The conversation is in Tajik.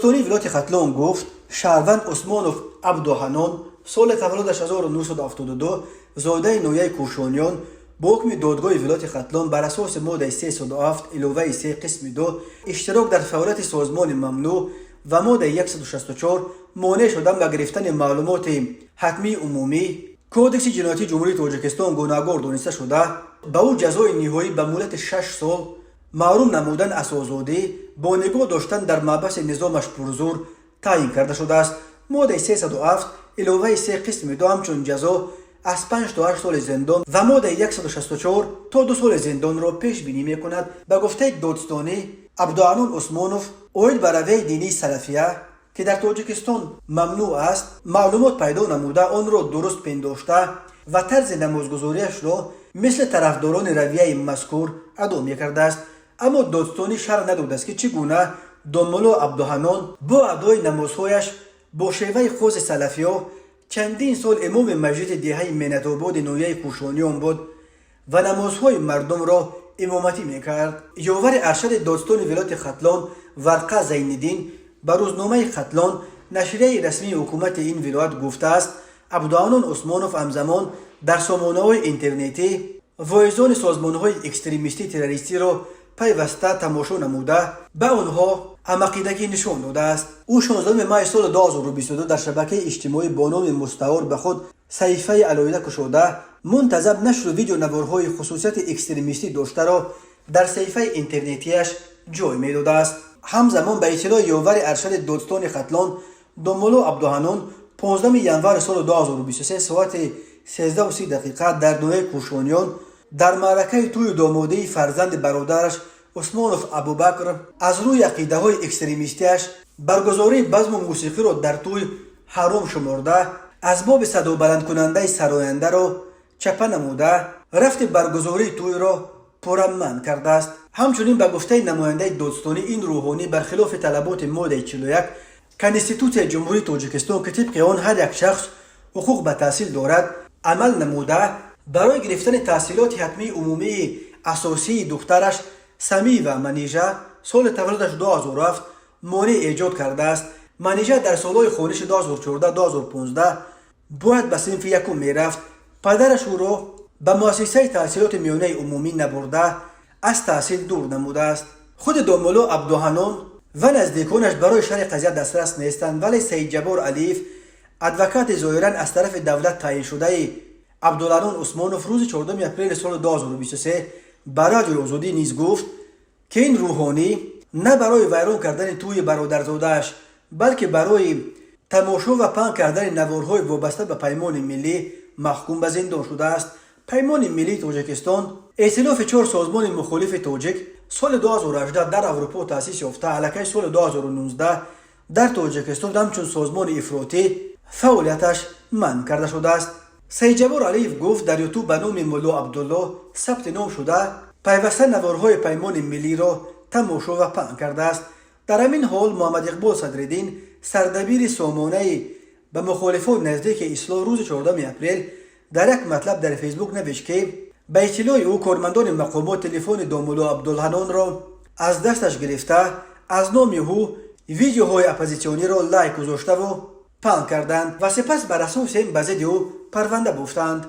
Додситонии вилояти Хатлон гуфт, шаҳрванд Усмонов Абдуҳанон, соли таваллудаш 1972, зодаи ноҳияи Кӯшониён, бо ҳукми додгоҳи вилояти Хатлон бар асоси моддаи 307 иловаи 3 қисми 2, иштирок дар фаъолияти созмони мамнӯъ, ва моддаи 164, монеъ шудан ба гирифтани маълумоти ҳатмии умумӣ, Кодекси ҷиноятии Ҷумҳурии Тоҷикистон гунаҳгор дониста шуда, ба ӯ ҷазои ниҳоӣ ба муҳлати 6 сол маҳрум намудан аз озодӣ бо нигоҳ доштан дар маҳбаси низомаш пурзур таъин карда шудааст. Моддаи 307 иловаи 3 қисми 2 ҳамчун ҷазо аз 5 то 8 соли зиндон ва моддаи 164 то 2 соли зиндонро пешбинӣ мекунад. Ба гуфтаи додситонӣ, Абдуанун Усмонов оид ба равияи динии салафия, ки дар Тоҷикистон мамнӯъ аст, маълумот пайдо намуда, онро дуруст пиндошта ва тарзи намозгузориашро мисли тарафдорони равияи мазкур адо мекардааст. Аммо додситонӣ шарҳ надодааст, ки чӣ гуна домулло Абдуҳанон бо адои намозҳояш бо шеваи хоси салафиё чандин сол имоми масҷиди деҳаи Менатободи ноҳияи Кӯшониён буд ва намозҳои мардумро имоматӣ мекард. Ёвари аршади додситони вилояти Хатлон Варқа Зайниддин ба рӯзномаи «Хатлон», нашрияи расмии ҳукумати ин вилоят, гуфтааст, Абдуанон Усмонов ҳамзамон дар сомонаҳои интернетӣ воизони созмонҳои экстремистӣ террористиро пайваста тамошо намуда, ба онҳо ҳамақидагӣ нишон додааст. Ӯ 16 май соли 2022 дар шабакаи иҷтимоӣ бо номи мустаор ба худ саҳифаи алоҳида кушода, мунтазам нашру видеонаворҳои хусусияти экстремистӣ доштаро дар саҳифаи интернетиаш ҷой медодааст. Ҳамзамон, ба иттилои ёвари аршади додситони Хатлон, домулло Абдуҳанон 15 январи соли 2023 соати 13 дақиқа дар ноҳияи Кӯшониён дар маъракаи тӯю домодии фарзанди бародараш Усмонов Абубакр аз рӯи ақидаҳои экстремистиаш баргузории базму мусиқиро дар тӯй ҳаром шуморда, асбоби садобаландкунандаи сарояндаро чапа намуда, рафти баргузории тӯйро пурра манъ кардааст. Ҳамчунин, ба гуфтаи намояндаи додситонӣ, ин рӯҳонӣ бархилофи талаботи моддаи 41 Конститутсияи Ҷумҳурии Тоҷикистон, ки тибқи он ҳар як шахс ҳуқуқ ба таҳсил дорад, амал намуда, барои гирифтани таҳсилоти ҳатмии умумии асосии духтараш Самиева Манижа, соли таваллудаш 2007, монеъ эҷод кардааст. Манижа дар солҳои хониши 2014-2015 бояд ба синфи якум мерафт. Падараш ӯро ба муассисаи таҳсилоти миёнаи умумӣ набурда, аз таҳсил дур намудааст. Худи домулло Абдуҳанон ва наздиконаш барои шарҳи қазия дастрас нестанд, вале Саидҷаббор Алиев, адвокати зоҳиран аз тарафи давлат таъиншудаи Абдуланон Усмонов, рӯзи 4 апрели соли 2023 ба Радиои Озодӣ низ гуфт, ки ин рӯҳонӣ на барои вайрон кардани тӯи бародарзодааш, балки барои тамошо ва паҳн кардани наворҳои вобаста ба Паймони миллӣ маҳкум ба зиндон шудааст. Паймони миллии Тоҷикистон эътилофи чор созмони мухолифи тоҷик, соли 2018 дар Аврупо таъсис ёфта, аллакай соли 2019 дар Тоҷикистон ҳамчун созмони ифротӣ фаъолияташ манъ карда шудааст. Саидҷаббор Алиев гуфт, дар Ютуб ба номи Мулло Абдулло сабти ном шуда, пайваста наворҳои Паймони миллиро тамошо ва паҳн кардааст. Дар ҳамин ҳол, Муҳаммадиқбол Садриддин, сардабири сомонаи ба мухолифон наздики «Ислоҳ», рӯзи 4 апрел дар як матлаб дар Фейсбук навишт, ки ба иттилои ӯ кормандони мақомот телефони домулло Абдулҳанонро аз дасташ гирифта, аз номи ӯ видеоҳои оппозитсиониро лайк гузоштаву паҳн карданд ва сипас бар асоси ин ба зидди ӯ парванда бофтанд.